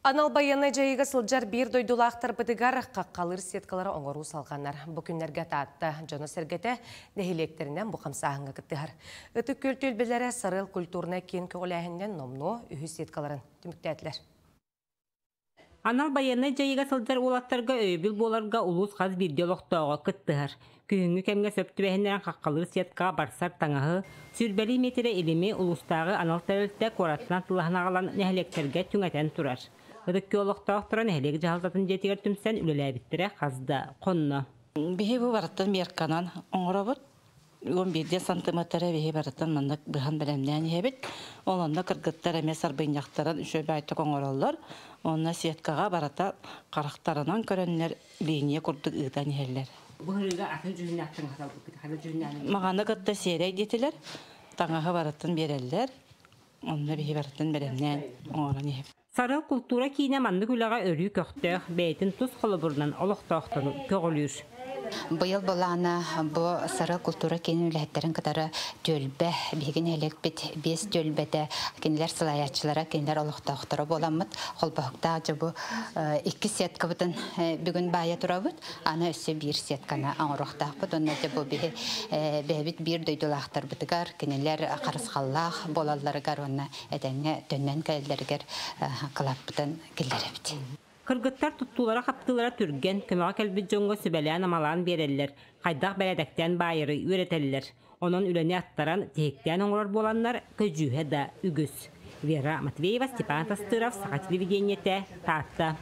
Анал байыаннай дьайыыга сылдьар биир дойдулаахтарбытыгар хаххалыыр сеткалары оҥоруу салҕанар. Бу күннэргэ Таатта дьоно-сэргэтэ нэһилиэктэринэн бу хамсааһыҥҥа кыттыһар. Ытык Күөл түөлбэлэрэ Сарыал культурнай киин көҕүлээһининэн номнуо үһүс сеткаларын түмүктээтилэр. Анал байыаннай дьайыыга сылдьар уолаттарга өйөбүл буоларга улуус хас биирдии олохтооҕо кыттыһар. Күһүҥҥү кэмҥэ сөп түбэһиннэрэн хаххалыыр сеткаҕа барсар таҥаһы, сүүрбэлии миэтэрэ илими улуустааҕы анал тэрилтэ куораттан атыылаһан аҕалан нэһилиэктэргэ түҥэтэн турар. Ытык Күөл олохтоохторо нэһилиэк дьаһалтатын дьиэтигэр түмсэн үлэлээбиттэрэ хас да хонно. Биһи бу барытын мерканан оҥоробут. 11 сантиметра биһи барытын маннык быһан бэлэмнээн иһэбит. Ол онно кыргыттар эмиэ сарбынньахтарын үчүгэй баайтык оҥороллор. Онно сеткаҕа барыта харахтарынан көрөннөр линия курдук ыытан иһэллэр. Быһырыыга атын дьүһүннээх таҥаһы талбыккыт. Ханна дьүһүннээх? Маҕаны кытта сиэрэй диэтилэр. Таҥаһы барытын биэрэллэр. Онно биһи барытын бэлэмнээн оҥорон иһэбит. Сарыал култуура киинэ маннык үлэҕэ өрүү көхтөөх, бэйэтин тус холобурунан олохтоохтору көҕүлүүр. Быйыл былаана бу Сарыал култуура киинин үлэһиттэрин кытары түөлбэ, биһиги нэһилиэкпит биэс түөлбэтэ, кинилэр салайааччылара, кинилэр олохтоохторо буоламмыт, холбоһуктаах дьэ бу икки сеткабытын бүгүн баайа турабыт, аны өссө биир сетканы оҥоруохтаахпыт. Онно дьэ бу биһи бэйэбит биир дойдулаахтарбытыгар, кинилэр харысхаллаах буолалларыгар уонна этэҥҥэ төннөн кэлэллэригэр кылааппытын киллэрэбит. Кыргыттар туттуулара-хаптыылара түргэн, көмөҕө кэлбит дьоҥҥо сүбэлээн-амалаан биэрэллэр, хайдах бэрээдэктээн баайары үөрэтэллэр. Онон үлэни аттаран, тиһиктээн оҥорор буоланнар, көдьүүһэ да үгүс. Вера Матвеева, Степан Тастыров, Саха телевидениетэ, Таатта.